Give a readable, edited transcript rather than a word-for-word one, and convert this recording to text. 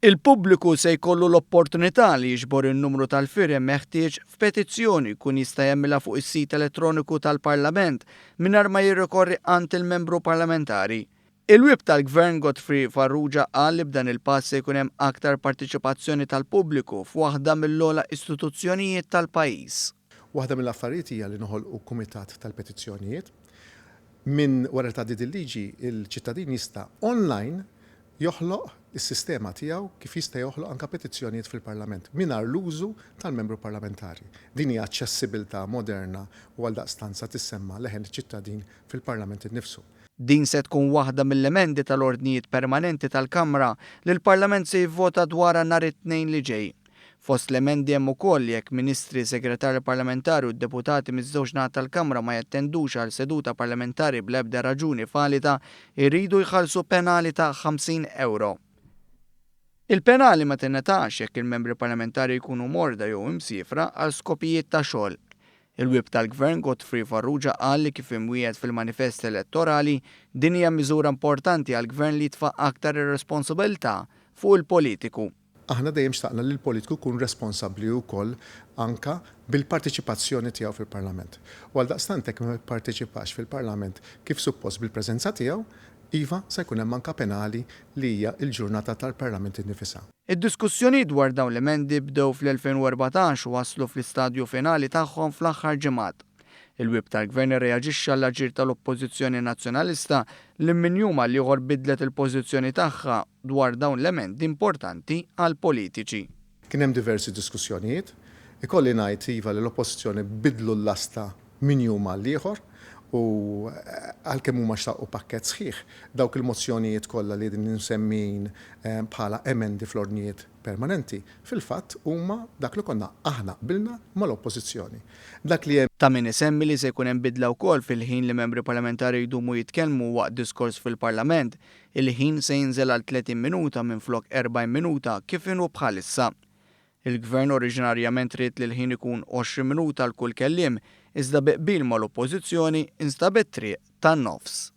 Il-pubbliku se jkollu l-opportunità li jiġbor in-numru tal-firem meħtieġ f'petizzjoni jkun jista' jagħmilha fuq is-sit elettroniku tal-Parlament mingħajr ma jirrikorri għand il-membru parlamentari. Il-Whip tal-Gvern Godfrey Farrugia qal li b'dan il-pass se jkun hemm aktar parteċipazzjoni tal-pubbliku f'waħda mill-ogħla istituzzjonijiet tal-pajjiż. Waħda mill-affarijiet hija li noħolqu kumitat tal-petizzjonijiet. Minn wara li tgħaddi din il-liġi, il-ċittadin jista' online joħloq is-sistema tiegħu kif jista' joħloq anke petizzjonijiet fil-Parlament mingħajr l-użu tal-membru parlamentari. Din hija aċċessibilità moderna u għaldaqstant sa tissemma' leħen iċ-ċittadin fil-Parlament innifsu. Din se tkun waħda mill-emendi tal-ordnijiet permanenti tal-Kamra li l-Parlament se jivvota dwarha nhar it-Tnejn li ġej. Fost l-emendi hemm ukoll li jekk Ministri, Segretarji Parlamentari u deputati miż-żewġ naħat tal-Kamra ma jattendux għal seduta parlamentari bl-ebda raġuni valida, iridu jħallsu penali ta' 50 ewro. Il-penali ma tingħatax jekk il-membri parlamentari jkunu morda jew imsiefra għal skopijiet ta' xogħol. Il-Whip tal-Gvern Godfrey Farrugia qal li kif imwiegħed fil-manifest elettorali, din hija miżura importanti għall-Gvern li jitfa' aktar ir-responsabilità fuq il-politiku. Aħna dejjem xtaqna li l-politiku jkun responsabbli wkoll anke bil-parteċipazzjoni tiegħu fil-Parlament. U għaldaqstant jekk ma jipparteċipax fil-Parlament kif suppost bil-preżenza tiegħu, iva, se jkun hemm anke penali li hija l-ġurnata tal-Parlament innifisha. Id-diskussjonijiet dwar dawn l-emendi bdew fl-2014 u waslu fl-istadju finali tagħhom fl-aħħar ġimgħat. Il-Whip tal-Gvern irreaġixxa għall-aġir tal-Oppożizzjoni Nazzjonalista li minn jum għal ieħor bidlet il-pożizzjoni tagħha dwar dawn l-emendi importanti għall-politiċi. Kien hemm diversi diskussjonijiet. Ikolli ngħid iva li l-Oppożizzjoni bidlu l-lasta minn jum għal ieħor u għalkemm huma xtaqu pakkett sħiħ, dawk il-mozzjonijiet kollha li qegħdin imsemmijin bħala emendi fl-ordnijiet permanenti, fil-fatt huma dak li konna aħna qbilna mal-Oppożizzjoni. Dak li hemm. Ta' min isemmi li se jkun hemm bidla wkoll fil-ħin li membri parlamentari jdumu jitkellmu waqt diskors fil-Parlament. Il-ħin se jinżel għal 30 minuta minflok 40 minuta kif inhu bħalissa. Il-Gvern oriġinarjament ried li l-ħin ikun 20 minuta għal kull kelliem, iżda bi qbil mal-Oppożizzjoni instabet triq tan-nofs.